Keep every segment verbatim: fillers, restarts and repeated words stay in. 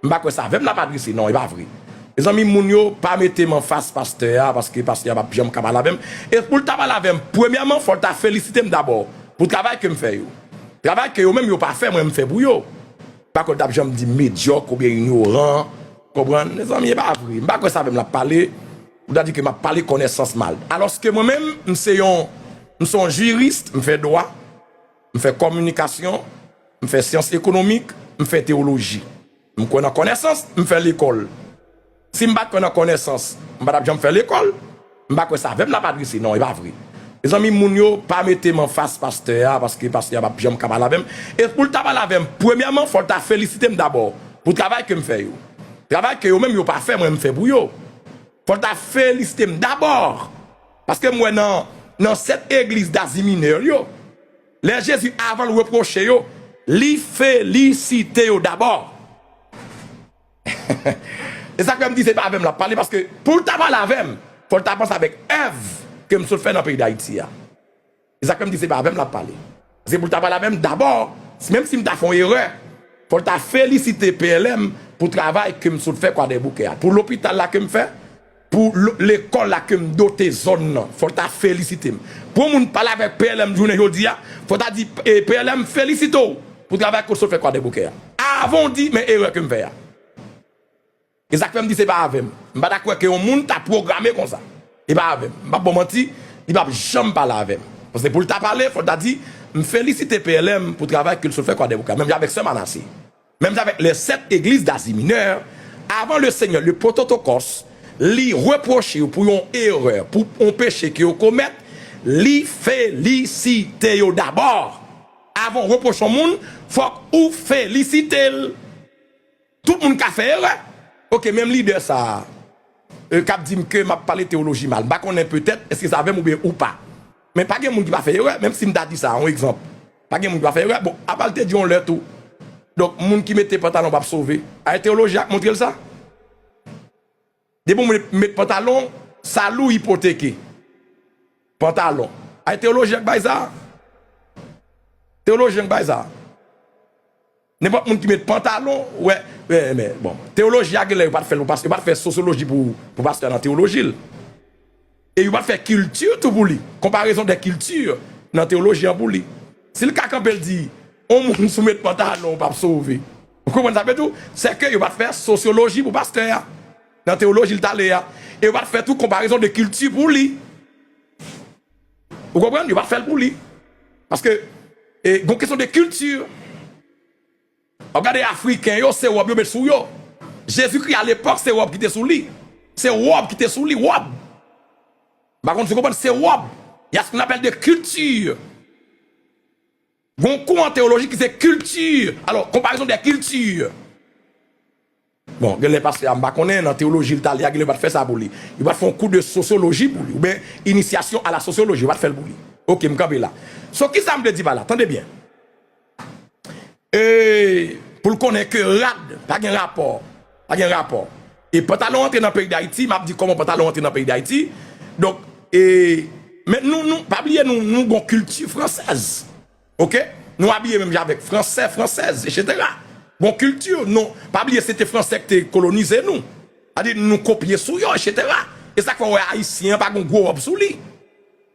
M pa kwè se avè m l ap adrese, non, e pa vre. Mezanmi, moun yo pa mete m anfas pastè a, paske pastè a p ap janm ka pale avè m. E pou l ta pale avè m, premyèman, fò l ta felisite m dabò pou travay ke m fè yo. Travay ke yo menm yo pa fè, mwen m fè pou yo. Pa kwè l t ap janm di m medyòk oubyen inyoran, konprann? Mezanmi, e pa vre. M pa kwè se avè m l ap pale, pou ta di ke m ap pale konèsans mal. Alòske mwen menm, m se yon, m se yon jiris, m fè dwa, m fè kominikasyon, m fè syans ekonomik, m fè teyoloji. M kwè nan konèsans, m fè lekòl. Si m pa t kwè nan konèsans, m pa t ap janm fè lekòl. M pa kwè se avè m l ap adrese, non, e pa vre. Mezanmi, moun yo pa mete m anfas pastè a, paske pastè a p ap janm ka pale avè m. E pou l ta pale avè m, premyèman, fò l ta felisite m dabò pou travay ke m fè yo. Travay ke yo menm yo pa fè, mwen m fè pou yo. Fò l ta felisite m dabò. Paske m wè nan, nan sèt egliz d'Asie Mineure yo, lè Jezi, avan l repwoche yo, li felisite yo dabò. E sa k fè m di se pa avè m l ap pale, paske pou l ta pale avè m, fò l ta panse avèk èv ke m sot fè nan peyi Dayiti a. E sa k fè m di se pa avè m l ap pale. Se pou l ta pale avè m dabò, menm si m ta fè yon erè, fò l ta felisite P L M pou travay ke m sot fè Kwadèboukè a. Pou lopital la ke m fè, pou lo- lekòl la ke m dote zòn nan, fò l ta felisite m. Pou yon moun pale avèk P L M jounen jodi a, fò l ta di, e, P L M felisite w pou travay ke w sot fè Kwadèboukè a. Avan w di, men erè ke m fè a. E sa k fè m di se pa avè m. M pa ta kwè ke yon moun ta pwograme konsa. E pa avè m. M p ap ba w manti, li p ap janm pale avè m. Paske pou l ta pale, fò l ta di, m felisite P L M pou travay ke l sot fè Kwadèboukè a. Menm jan avèk sè Manase. Menm jan avèk les sept églises d'Asie Mineure, avan le Seigneur, le Prototokos, li repwoche yo pou yon erè, pou yon peche ke yo komèt, li felisite yo dabò. Avan w repwoche yon moun, fòk ou felisite l. Tout moun ka fè erè. Oke, menm lidè sa a, e, k ap di m ke m ap pale teyoloji mal. M pa konnen, petèt, èske se avè m oubyen ou pa. Men pa gen moun ki pa fè erè, menm si m ta di sa, yon egzanp. Pa gen moun ki pa fè erè. Bon, apa l te di yon lè tou. Donk, moun ki mete pantalon p ap sove. A, e teyoloji a k montre l sa? Depi w met, met pantalon, sali w ipoteke. Pantalon. A, e teyoloji a k bay sa? Teyoloji a k bay sa? Nenpòt moun ki met pantalon, wè, wè, men, bon, teyoloji a genlè yo pa t fè l pou pastè, yo pa t fè sosyoloji pou, pou pastè nan teyoloji l. E yo pa t fè kilti tou pou li, konparezon dè kilti nan teyoloji an pou li. Si l ka kanpe l di, on moun si w met pantalon w p ap sove. Ou konprann sa m vle di w? Sèke yo pa t fè sosyoloji pou pastè a, nan teyoloji l t ale a. E yo pa t fè tou konparezon dè kilti pou li. Ou konprann? Yo pa t fè l pou li. Paske, e, gon kesyon dè kilti. W ap gade Afriken yo, se wòb yo met sou yo. Jezikri alepòk, se wòb ki te sou li. Se wòb ki te sou li, wòb. M pa konn si w konprann, se wòb. Il y a ce qu'on appelle des cultures. Gon kou an teyoloji ki se kilti. Alò, konparezon dè kilti. Bon, genlè pastè a, m pa konnen, nan teyoloji l t ale a, genlè yo pa t fè sa pou li. Yo pa t fè yon kou de sosyoloji pou li, oubyen inisyasyon a la sosyoloji, yo pa t fè l pou li. Oke, m kanpe la. So, kisa m vle di pa la? Tande byen. E, pou l konnen ke rad pa gen rapò. Pa gen rapò. E pantalon antre nan peyi Dayiti, m ap di kòman pantalon antre nan peyi Dayiti. Donk, e, men nou, nou, pa bliye nou, nou gon kilti fransèz. Oke? Nou abiye menm jan avèk fransè, fransèz, etsetera. Gon kilti, nou, pa bliye se te fransè ki te kolonize nou. Sa di nou kopye sou yo, etsetera. E sa k fè w wè ayisyen an pa gon gwo wòb sou li.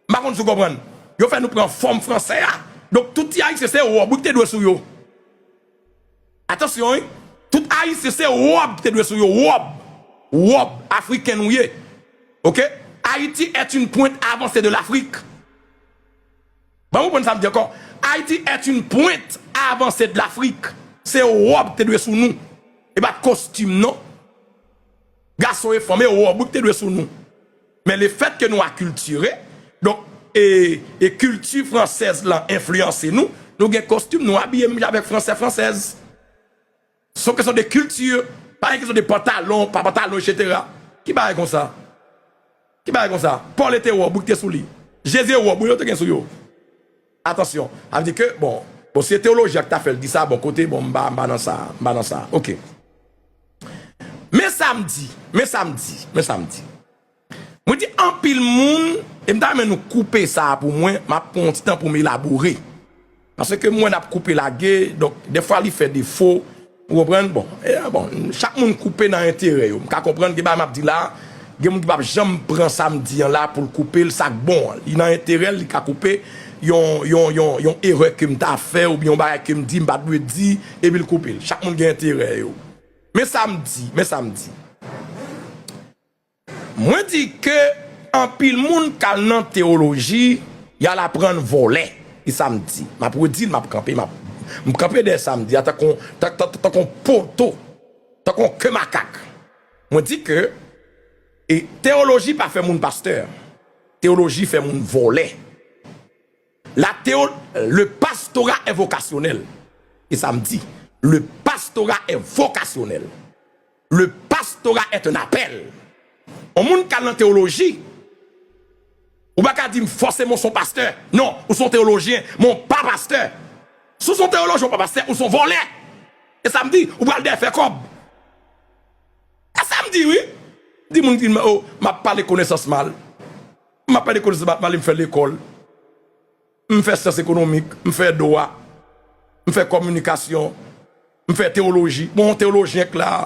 M pa konn si w konprann. Yo fè nou pran fòm fransè a. Donk, tout ti ayisyen se wòb wi ki te dwe sou yo. Atansyon, wi. Tout ayisyen se wòb ki te dwe sou yo. Wòb. Wòb. Afriken nou ye. Oke? Haïti est une pointe avancée de l'Afrique. Ban m reprann sa m di ankò. Haïti est une pointe avancée de l'Afrique. Se wòb ki te dwe sou nou. E pa kostim, non. Gason e fanm, e wòb wi ki te dwe sou nou. Men lefètke nou akiltire, donk, e, e kilti fransèz lan enfliyanse nou, nou gen kostim, nou abiye menm jan avèk fransè, fransèz. Se yon kesyon de kilti, pa yon kesyon de pantalon, pa pantalon, etsetera. Ki bagay konsa? Ki bagay konsa? Pòl e te wòb wi ki te sou li. Jezi e wòb wi yo te gen sou yo. Atansyon. Sa vle di ke, bon, bon, se teyolojyen an ki ta fè l di sa, bon, kote, bon, m pa, m pa nan sa, m pa nan sa. Oke. Men sa m di, men sa m di, men sa m di. Mwen di anpil moun, e m ta renmen nou koupe sa a pou mwen, m ap pran yon ti tan pou m elabore. Paske m wè n ap koupe lage, donk, dèfwa li fè defo, Ou konprann? Bon, e, bon, chak moun koupe nan enterè yo. M ka konprann gen bagay m ap di la, gen moun ki p ap janm pran sa m di an la pou l koupe l, sa k bon an. Li nan enterè l, li ka koupe yon, yon, yon, yon erè ke m ta fè oubyen yon bagay ke m di, m pa t dwe di, epi l koupe l. Chak moun gen enterè yo. Men sa m di, men sa m di. Mwen di ke anpil moun k al nan teyoloji, y al aprann vòlè. E sa m di. M ap redi l, m ap kanpe, m ap, m kanpe dèyè sa m di a tankou, tan- tan- tan- tankou yon poto, tankou yon ke makak. Mwen di ke, e, teyoloji pa fè moun pastè. Teyoloji fè moun vòlè. La théo-, le pastorat est vocationnel. E sa m di. Le pastorat est vocationnel. Le pastorat est un appel. Yon moun k al nan teyoloji, ou pa ka di m fòseman w se yon pastè. Non, ou se yon teyolojyen, men w pa pastè. Si w se yon teyolojyen, w pa pastè, ou se yon vòlè. E sa m di, ou pral dèyè fè kòb. E sa m di, wi. Di moun ki di m, oh, m ap pale konesans mal. M ap pale konesans mal, m fè lekòl. M fè syans ekonomik, m fè dwa, m fè kominikasyon, m fè teyoloji. Bon, yon teyolojyen k la.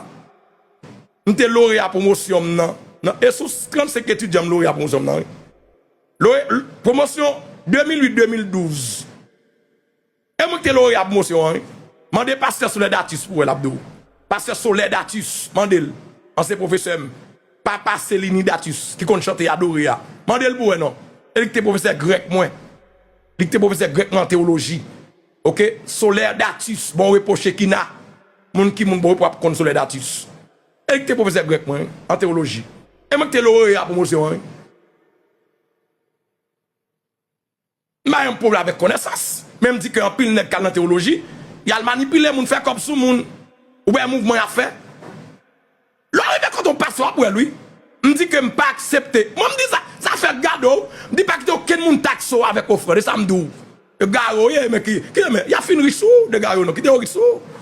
M te loreya pwomosyon m nan, nan, e sou trannsenk etidyan m loreya pwomosyon m nan, wi. Lore, pwomosyon de mil uit de mil douz. E mwen ki te loreya pwomosyon an, wi. Mande pastè Soler Datus pou wè l ap di w. Pastè Soler Datus, mande l. Ansyen pwofesè m. Papa Selini Datus, ki konn chante Adore a. Mande l pou wè non. E li ki te pwofesè grèk mwen. Li ki te pwofesè grèk mwen an teyoloji. Oke? Soler Datus, bon repo Shekina. Moun ki moun bon repo ap konn Soler Datus. E li ki te pwofesè grèk mwen an teyoloji. E mwen ki te loreya pwomosyon an, wi. M pa gen pwoblèm avèk konesans. Men m di ke anpil nèg k al nan teyoloji, y al manipile moun, fè kòb sou moun. Ou wè mouvman y ap fè? Lè w rive kote yon pastè, w ap wè l, wi. M di ke m pa aksepte. Mwen, m di sa, sa fè gade w. M di pa kite okenn moun takse w avèk ofrann. E sa m di w. Egare w ye, men ki, ki, men, y ap fin rich sou w, egare w non, kite yo rich sou w.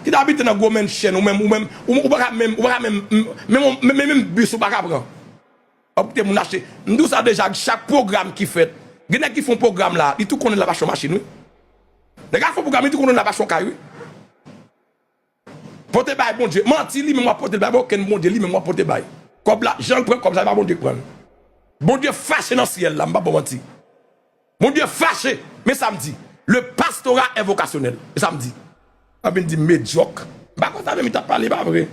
Ki t abite nan gwo mansion, ou menm, ou menm, ou, ou pa ka menm, ou pa ka menm, menm, menm, menm, menm bis ou pa ka pran. W ap kite moun achte. M di w sa deja, chak pwogram ki fèt, gen nèg ki fè yon pwogram la, li tou konnen l ap achte yon machin, wi. Nèg la fè yon pwogram, li tou konnen l ap achte yon kay, wi. Pote bay Bondye. Manti, li menm w ap pote l bay, okenn Bondye, li menm w ap pote bay. Kòb la, jan l pran kòb sa, se pa Bondye k pran l. Bondye fache nan syèl la, m p ap ba w manti. Bondye fache. Men sa m di. Le pastorat est vocationnel. E sa m di. Ap vin di m medyòk. M pa konn sa menm li t ap pale, pa vre.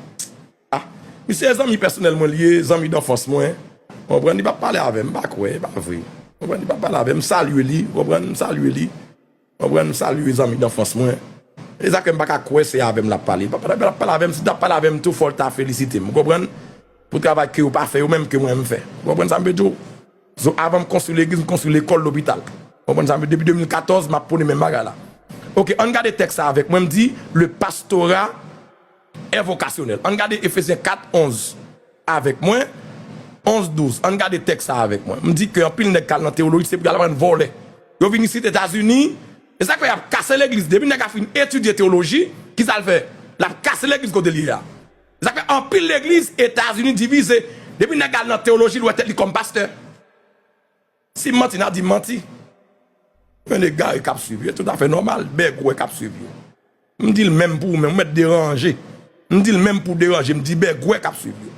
Ah, misye e zanmi pèsonèl mwen, li ye zanmi danfans mwen. Ou konprann? Li p ap pale avè m, m pa kwè, e pa vre. Ou konprann? Li p ap pale avè m, m salye li, ou konprann? M salye li. Ou konprann? M salye zanmi danfans mwen. E sa ke m pa ka kwè se avè m l ap pale. Li p ap pale, l ap pale avè m, si l t ap pale avè m tou, fò l ta felisite m. Ou konprann? Pou travay ke yo pa fè, yo menm ke mwen m fè. Ou konprann sa m vle di w? So, avan m konstwi legliz, m konstwi lekòl, lopital. Ou konprann sa m vle di w? Depi de mil katòz, m ap pwone menm bagay la. Oke, ann gade tèks sa avèk mwen. M di, le pastorat est vocationnel. Ann gade Efezyen kat, onz avèk mwen. Onz, douz. Ann gade tèks sa avèk mwen. M di ke anpil nèg k al nan teyoloji, se pou y al aprann vòlè. Yo vin isit Etazini, e sa k fè y ap kase legliz. Depi nèg la fin etidye teyoloji, ki sa l fè? L ap kase legliz kote l ye a. E sa k fè anpil legliz Etazini divize. Depi nèg la al nan teyoloji, l wè tèt li kòm pastè. Si m manti, n a di m manti. Yon egare k ap swiv yo, e toutafè nòmal, bègwè k ap swiv yo. M di l menm pou ou menm, ou mèt deranje. M di l menm pou deranje, m di bègwè k ap swiv yo.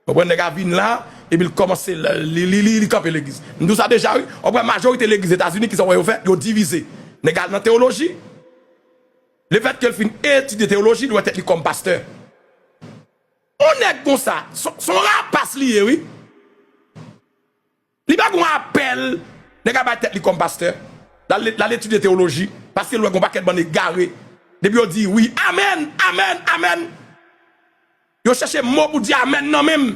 Ou konprann, nèg la vin la, epi l kòmanse, li, li, li, li kanpe legliz. M di w sa deja, wi. Ou konprann, majorite legliz Etazini, kisa w wè yo fè? Yo divize. Nèg la al nan teyoloji. Lefètke l fin etidye teyoloji, li wè tèt li kòm pastè. Yon nèg konsa, se, se yon rapas li ye, wi. Li pa gen yon apèl, nèg la bay tèt li kòm pastè. L al, l al etidye teyoloji, paske l wè gen yon pakèt bann egare. Depi yo di wi, amèn, amèn, amèn. Yo chèche mo pou di amèn nan menm.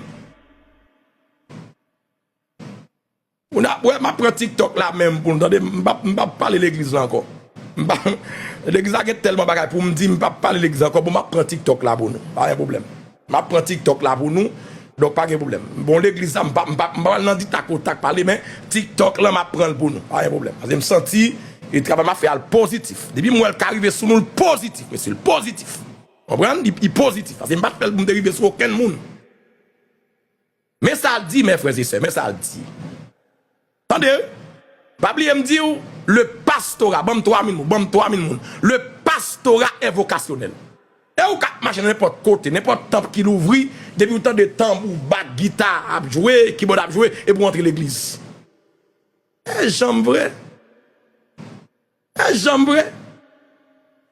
Moun ap wè, m ap pran TikTok la menm pou nou tande, m p ap, m p ap pale legliz la ankò. M pa, legliz la gen tèlman bagay pou m di, m p ap pale legliz la ankò, bon, m ap pran TikTok la pou nou. Pa gen pwoblèm. M ap pran TikTok la pou nou. Donk, pa gen pwoblèm. Bon, legliz la, m pa, m pa, m pa pral nan di tak o tak pale, men TikTok la, m ap pran l pou nou. Pa gen pwoblèm. Paske m santi, e travay m ap fè a l pozitif. Depi m wè l ka rive sou nou, l pozitif, mesye, l pozitif. Konprann? Li, li pozitif. Paske m pa t fè l pou m te rive sou okenn moun. Men sa l di, mes frères et sœurs, men sa l di. Tande, pa bliye m di w, le pastorat, ban m twa mil moun, ban m twa mil moun. Le Pastorat est vocationnel. E ou ka mache nan nenpòt kote, nenpòt tanp ki louvri, depi ou tande tanbou, bat, gita ap jwe, kibòd ap jwe, epi ou antre legliz. E janm vre. E janm vre.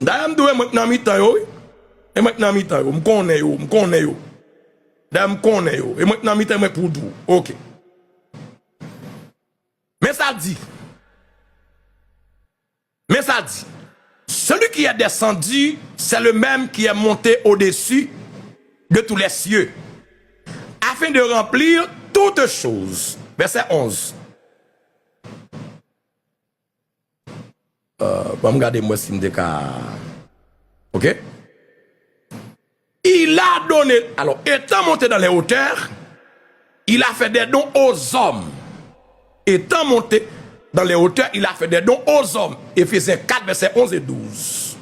Dayè, m di w, e mwen k nan mitan yo, wi. E mwen k nan mitan yo. M konnen yo, m konnen yo. Dayè, m konnen yo. E mwen k nan mitan, e mwen k pou di w. Oke. Men sa l di. Men sa l di. Celui qui est descendu, c'est le même qui est monté au-dessus de tous les cieux, afin de remplir toutes choses. Vèsè onz. Euh, ban m gade m wè si m te ka. Oke? Il a donné, alors, étant monté dans les hauteurs, il a fait des dons aux hommes. Étant monté dans les hauteurs, il a fait des dons aux hommes. Éphésiens quatre, versets onze et douze.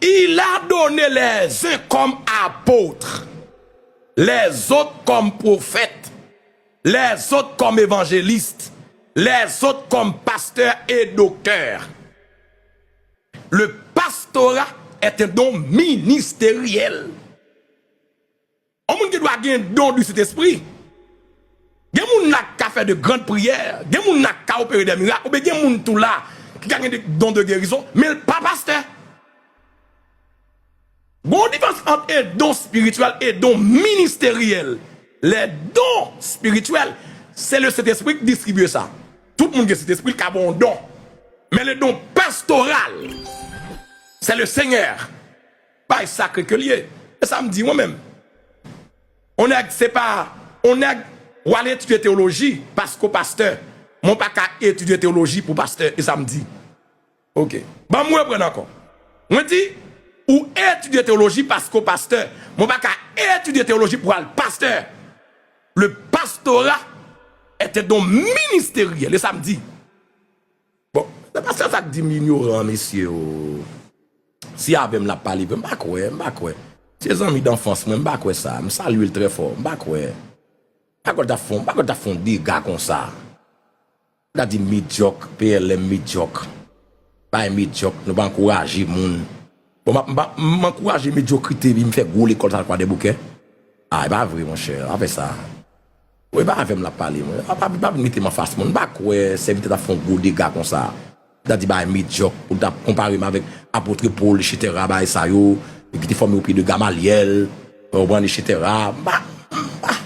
Il a donné les uns comme apôtres, les autres comme prophètes, les autres comme évangélistes, les autres comme pasteurs et docteurs. Le pastorat est un don ministériel. Yon moun gen dwa gen don du Saint-Esprit. Gen moun la k ka fè de grand priyè, gen moun la k ka opere de mirak, oubyen gen moun tou la ki ka gen de don de gerizon, men l pa pastè. Gon diferans ant e don spirityèl e don ministeryèl. Les dons spirituels, c'est le Saint-Esprit qui distribue ça. Tout moun gen Sentespri, l ka ba w yon don. Men le don pastoral, c'est le Seigneur. Bay sakre ke l ye. E sa m di mwen menm. On nèg, se pa, on nèg, w al etidye teyoloji paske w pastè. Mwen pa ka etidye teyoloji pou pastè. E sa m di. Oke. Ban m reprann ankò. Mwen di, ou etidye teyoloji paske w pastè. Mwen pa ka etidye teyoloji pou al pastè. Le pastorat est un don ministériel. E sa m di. Bon, se pastè sa k di m inyoran, mesye o. Si avè m l ap pale vre, m pa kwè, m pa kwè. Se zanmi danfans mwen, m pa kwè sa. M salye l trè fò, m pa kwè. M pa kwè l t ap fè, m pa kwè l t ap fè yon dega konsa. Gade medyòk, P L M medyòk. Bay medyòk, nou pa ankouraje moun. Bon, m, m, m ankouraje medyokrite, epi m fè gwo lekòl sa Kwadèboukè. A, e pa vre, monchè, pa fè sa. Wi, pa avè m l ap pale, mwen. Pa, pa, pa vin mete m anfas moun. M pa kwè sèvitè t ap fè yon gwo dega konsa. Gade bagay medyòk, pou l t ap konpare m avèk apot Pòl, etsetera, bagay sa yo, ki te fòme o pye de Gamalyèl, ou konprann, etsetera. M pa, m pa,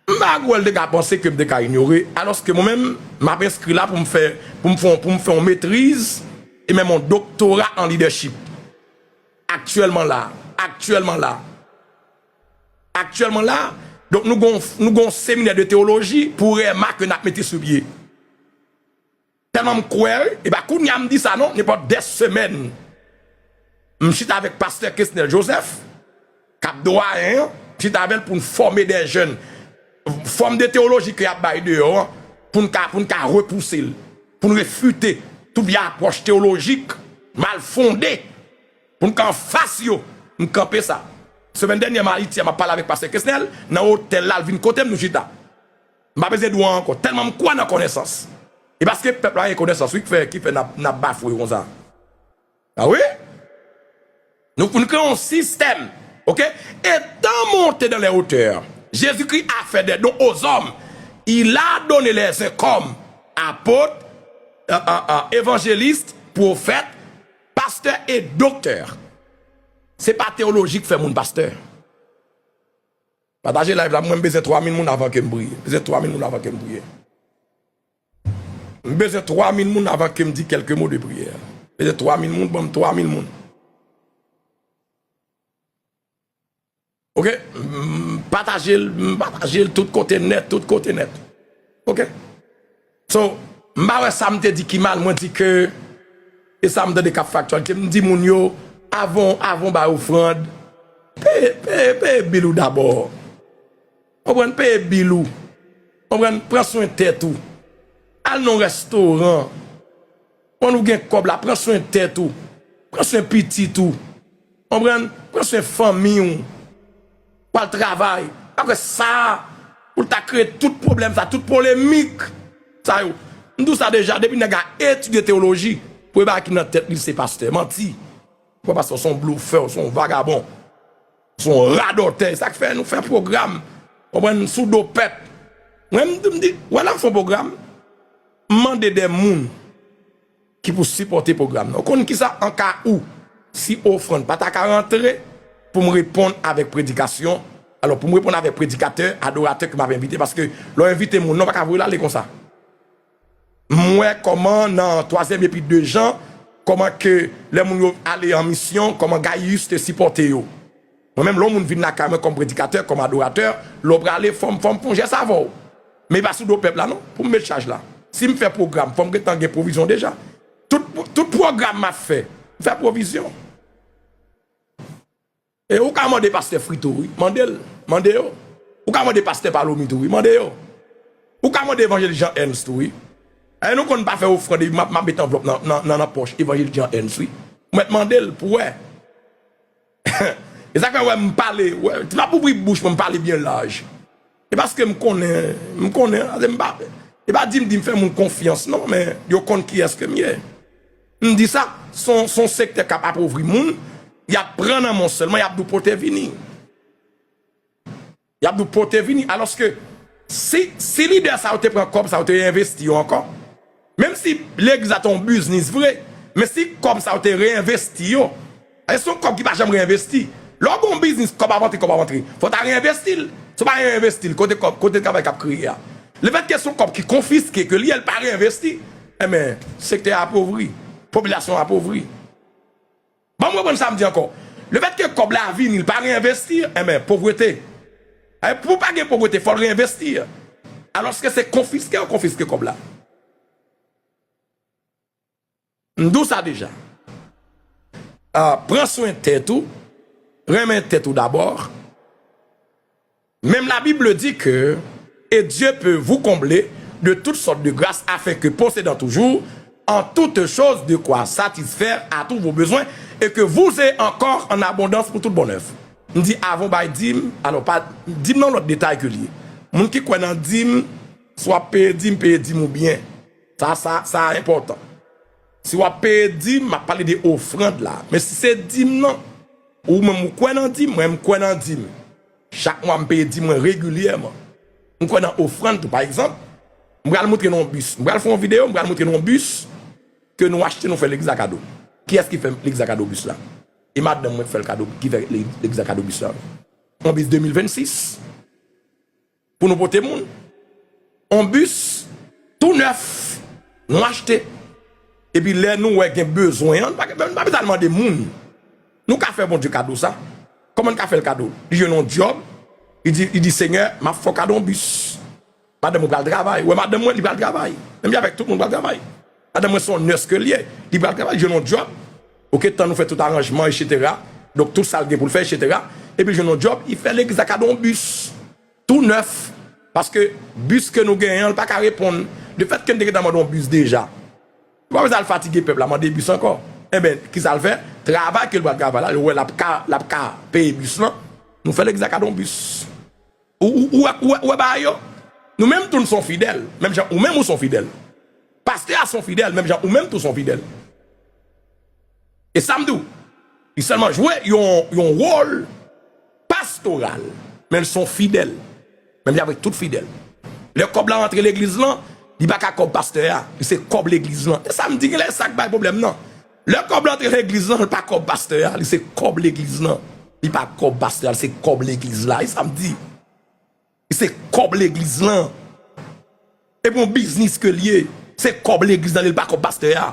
M pa kwè l te ka panse ke m te ka inyore, alòske mwen menm, m ap enskri la pou m fè, pou m fè, pou m fè yon metriz e menm yon doktora an lidèchip. Aktyèlman la, aktyèlman la, aktyèlman la, donk nou gon, nou gon seminè de teyoloji pou rèma ke n ap mete sou pye. Tèlman m kwè, wi, e pa kounye a m di sa non, nenpòt dè semèn. M chita avèk pastè Kesnel Joseph, k ap dwayen an, m chita avè l pou n fòme dè jèn. Fòm de teyoloji ke y ap bay deyò an, pou n ka, pou n ka repouse l, pou n refite tout vye apwòch teyolojik mal fonde, pou n ka anfas yo, m kanpe sa. Semèn dènyè m Ayiti a, m ap pale avèk pastè Kesnel, nan otèl la, l vin kote m, nou chita. M pa bezwen di w ankò, tèlman m kwè nan konesans. E paske pèp la gen konesans, wi, ki fè, ki fè n ap, n ap bafwe konsa. A wi? Nou, nou kreye yon sistèm, oke? Étant monté dans les hauteurs, Jésus-Christ a fait des dons aux hommes. Il a donné les uns comme apôtres, euh, euh, euh, évangélistes, prophètes, pasteurs et docteurs. Se pa teyoloji k fè moun pastè. Pataje live la, mwen m bezwen twa mil moun avan ke m priye. Bezwen twa mil moun avan ke m priye. M bezwen twa mil moun avan ke m di kèlke mo de priyè. Bezwen twa mil moun, ban m twa mil moun. Oke? M pataje l, m pataje l tout kote nèt, tout kote nèt. Oke? So, m pa wè sa m te di ki mal, mwen di ke, e sa m tande k ap fè aktyalite, m di moun yo, avan, avan w bay ofrann, peye, peye, peye bil ou dabò. Konprann, peye bil ou. Konprann, pran swen tèt ou. Al nan yon restoran. Konn ou gen kòb la, pran swen tèt ou. Pran swen pitit ou. Konprann, pran swen fanmi w. Ou al travay. Pa kwè sa pou l ta kreye tout pwoblèm sa, tout polemik sa yo. M di w sa deja, depi nèg la etidye teyoloji, Premye bagay ki nan tèt li, se pastè. Manti. Ou kwè pastè se yon blofè, se yon vagabon, se yon radòtè. Sa k fè nou fè pwogram, konprann, sou do pèp. Mwen, m, m di, wè, lè m fè yon pwogram, m mande de moun ki pou sipòte pwogram nan. Ou konn kisa? An ka ou, si ofrann pa ta ka rantre, pou m reponn avèk predikasyon. Alò, pou m reponn avèk predikatè, adoratè ke m ap envite, paske lè w envite moun nan, w pa ka voye l ale konsa. M wè kòman nan twazyèm epi de Jan, kòman ke lè moun yo ale an misyon, kòman Gayus te sipòte yo. Mwen menm, lè yon moun vin lakay mwen kòm predikatè, kòm adoratè, lè w prale, fò m, fò m fè yon jès avè w. Men e pa sou do pèp la, non, pou m met chaj la. Si m fè pwogram, fò m gentan gen pwovizyon deja. Tout, tout pwogram m ap fè, m fè pwovizyon. E ou ka mande pastè Frito, wi. Mande l. Mande yo. Ou ka mande pastè Palomit, wi. Mande yo. Ou ka mande evanjelis Jean Ernst, wi. E nou konn pa fè ofrann, epi m ap, m ap met anvlòp nan, nan, nan, nan pòch evanjelis Jean Ernst, wi. Ou mèt mande l pou wè. E sa k fè, wè, m pale, wè, m ap ouvri bouch mwen, m pale byen laj. E paske m konnen, m konnen, m pa, e pa di m di m fè moun konfyans, non, men yo konn kiyès ke m ye. M di sa, se yon, se yon sektè k ap apovri moun, y ap pran nan men w sèlman, y ap di w pote vini. Y ap di w pote vini. Alòske, si, si lidè sa yo te pran kòb sa yo te reenvesti yo ankò, menm si legliz la te yon biznis vre, men si kòb sa yo te reenvesti yo, e se yon kòb ki pa janm reenvesti. Lè w gen yon biznis, kòb ap antre, kòb ap antre. Fò w ta reenvesti l. Si w pa reenvesti l, kote kòb, kote travay k ap kreye a? Lefètke se yon kòb ki konfiske, ke li, l pa reenvesti, enben, sektè a apovri, popilasyon an apovri. Ban m reprann sa m di ankò. Lefètke kòb la vini, l pa reenvesti, enben, povrete. E pou pa gen povrete, fò l reenvesti. Alòske se konfiske yo konfiske kòb la. M di w sa deja. Ah, pran swen tèt ou, renmen tèt ou dabò. Même la Bible dit que, et Dieu peut vous combler de toutes sortes de grâces, afin que, possédant toujours en toutes choses de quoi satisfaire à tous vos besoins, et que vous ayez encore en abondance pour toute bonne œuvre. M di, avan w bay dim, alò, pa, dim nan lòt detay ke l ye. Moun ki kwè nan dim, si w ap peye dim, peye dim ou byen. Sa, sa, sa enpòtan. Si w ap peye dim, m ap pale de ofrann la. Men si se dim nan, ou menm ou kwè nan dim, mwen m kwè nan dim. Chak mwa m peye dim mwen regilyèman. M kwè nan ofrann tou. Pa egzanp, m pral montre nou yon bis. M pral fè yon videyo, m pral montre nou yon bis ke nou achte, nou fè legliz la kado. Kiyès ki fè legliz la kado bis la? E madanm mwen ki fè l kado, ki fè le-, legliz la kado bis la. Yon bis de mil vennsis. Pou nou pote moun. On bis tou nèf, nou achte. Epi lè nou wè gen bezwen an, nou pa, nou pa bezwen al mande moun. Nou ka fè Bondye kado sa. Kòman n ka fè l kado? Li jwenn yon djòb, li di, li di, Senyè, m ap fè w kado yon bis. Madanm mwen pral travay. Ou wè madanm mwen, li pral travay. Menm jan avèk tout moun pral travay. Madanm mwen se yon nurse ke l ye. Li pral travay, li jwenn yon djòb. Oke, tan nou fè tout aranjman, etsetera. Donk, tout sa l gen pou l fè, etsetera. Epi l jwenn yon djòb, li fè legliz la kado yon bis. Tou nèf. Paske bis ke nou genyen an, l pa ka reponn. Lefètke n te gentan mande yon bis deja. Li pa bezwen al fatige pèp la, mande bis ankò. Enben, kisa l fè? Travay ke l pral travay la, l wè l ap ka, l ap ka peye bis lan. Nou fè legliz la kado yon bis. Ou, ou, ou wè, ou wè, ou wè bagay yo? Nou menm tou n se yon fidèl, menm jan ou menm ou se yon fidèl. Pastè a se yon fidèl, menm jan ou menm tou se yon fidèl. E sa m di w, li sèlman jwe yon, yon wòl pastoral, men l se yon fidèl, menm jan avèk tout fidèl. Lè kòb la rantre legliz lan, li pa ka kòb pastè a, li se kòb legliz lan. E sa m di, genlè sa k bay pwoblèm nan. Lè kòb la rantre legliz lan, li pa kòb pastè a, li se kòb legliz lan. Li pa kòb pastè a, li se kòb legliz la. E sa m di. Li se kòb legliz lan. Epi yon biznis ke l ye. Se kòb legliz lan, li pa kòb pastè a.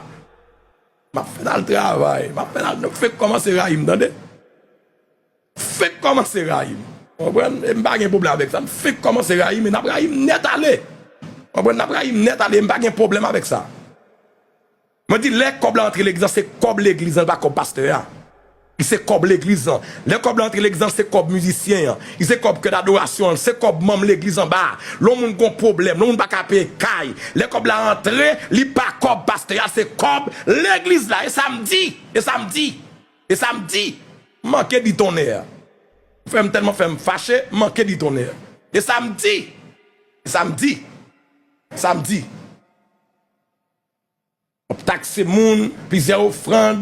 M ap fè n al travay. M ap fè n al, nou fenk kòmanse rayi m, tande. Fenk kòmanse rayi m. Konprann? E m pa gen pwoblèm avèk sa. M fenk kòmanse rayi m, e n ap rayi m nèt ale. Konprann? N ap rayi m nèt ale, m pa gen pwoblèm avèk sa. Mwen di, lè kòb la antre legliz lan, se kòb legliz lan, li pa kòb pastè a. Li se kòb legliz lan. Lè kòb la antre legliz lan, se kòb mizisyen an. Li se kòb kè dadorasyon an. Li se kòb manm legliz anba a. Lè yon moun gon pwoblèm, lè yon moun pa ka peye kay, lè kòb la antre, li pa kòb pastè a, se kòb legliz la. E sa m di, e sa m di, e sa m di. M manke di tonnè. Ou fè m tèlman fè m fache, m manke di tonnè. E sa m di, e sa m di, sa m di. W ap ta Takse moun, plizyè ofrann,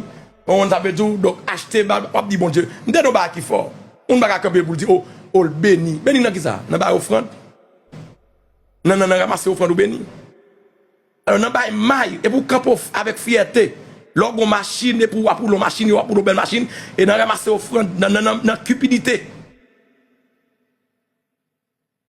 ou konn sa vle di, donk achte, w ap di Bondye. M te di yon bagay ki fò. Moun pa ka kanpe pou l di, o, o, l beni. Beni nan ki sa? Nan bay ofrann? Nan, nan, nan ranmase ofrann ou beni? Alò, nan bay may, epi w kanpe w f- avèk fyète. Lè w gen yon machin, epi w ap woule yon machin, w ap woule yon bèl machin, e nan ranmase ofrann, nan, nan, nan, nan kipidite.